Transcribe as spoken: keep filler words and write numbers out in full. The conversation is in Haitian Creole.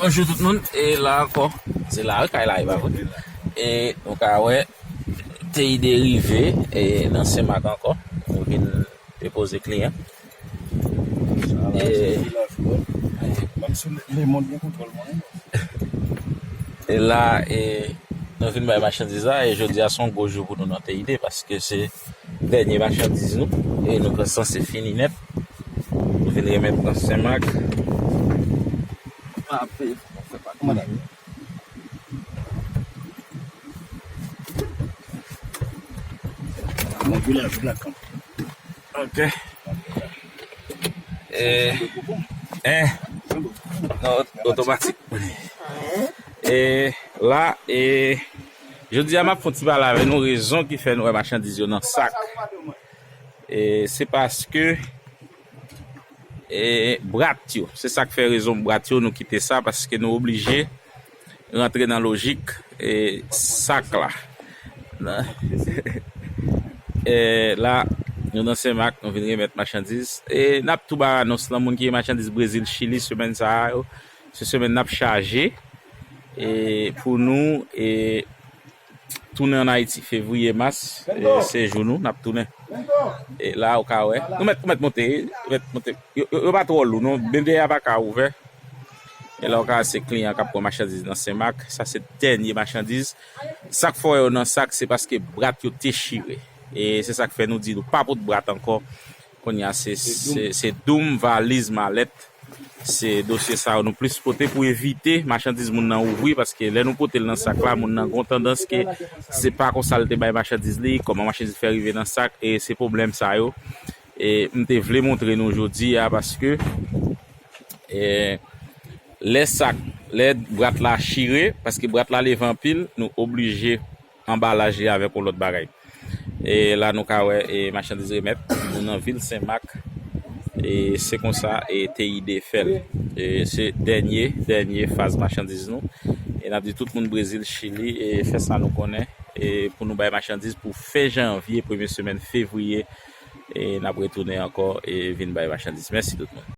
Bonjou tout moun, e la ankò, se la wi kay la, e pa vre? E nou ka wè, T I D rive, e nan Senmak ankò, nou vin depoze kliyan. E, e la, e, nou vin bay machandiz la, e jodi a se yon gwo jou pou nou nan T I D, paske se dènye machandiz nou, e nou sanse fini nèt. Nou vin remèt nan Senmak. Pa peye, fè pa kòmandan. Ok. E, en, non, otomatik. E la, e, jodi a m ap fè yon ti pale avè nou, rezon ki fè nou wè machandiz yo nan sak. E se paske, e, brat yo, se sa k fè rezon brat yo, nou kite sa, paske nou oblije rantre nan lojik, e, sak la. E la, nou nan Senmak, nou vin remèt machandiz. E n ap tou ba anons lan, moun ki gen machandiz Brezil, Chili, semèn sa a yo, se semèn n ap chaje. E pou nou, e, tounen ann Ayiti, fevriye, mas, e, se jou nou, n ap tounen. E la, ou ka wè. Nou mèt, ou mèt monte, ou mèt monte. Yo, yo, yo pa twò lou, non. Bendè a pa ka ouvè. E la, ou ka wè se kliyan k ap pran machandiz nan Senmak. Sa se dènye machandiz. Sa k fè yo nan sak, se paske brat yo te chire. E se sa k fè nou di nou pa pot brat ankò. Kounye a, se, se, se doum, valiz, malèt. Se dosye sa yo nou plis pote pou evite machandiz moun nan ouvri, paske lè nou pote l nan sak la, moun nan gon tandans ke se pa konsa l te bay machandiz li, kòman machandiz fè rive nan sak, e se pwoblèm sa yo. E m te vle montre nou jodi a, paske, e, lè sak, lè brat la chire, paske brat la leve anpil, nou oblije anbalaj li avèk yon lòt bagay. E la nou ka wè, e, machandiz remèt, nou nan vil Senmak, e se konsa, e, T I D fè l. E se dènye, dènye faz machandiz nou. E n ap di tout moun Brezil, Chili, e fè sa nou konnen, e pou nou bay machandiz pou fen janvye, premye semèn fevriye, e n ap retounen ankò, e vin bay machandiz. Mèsi tout moun.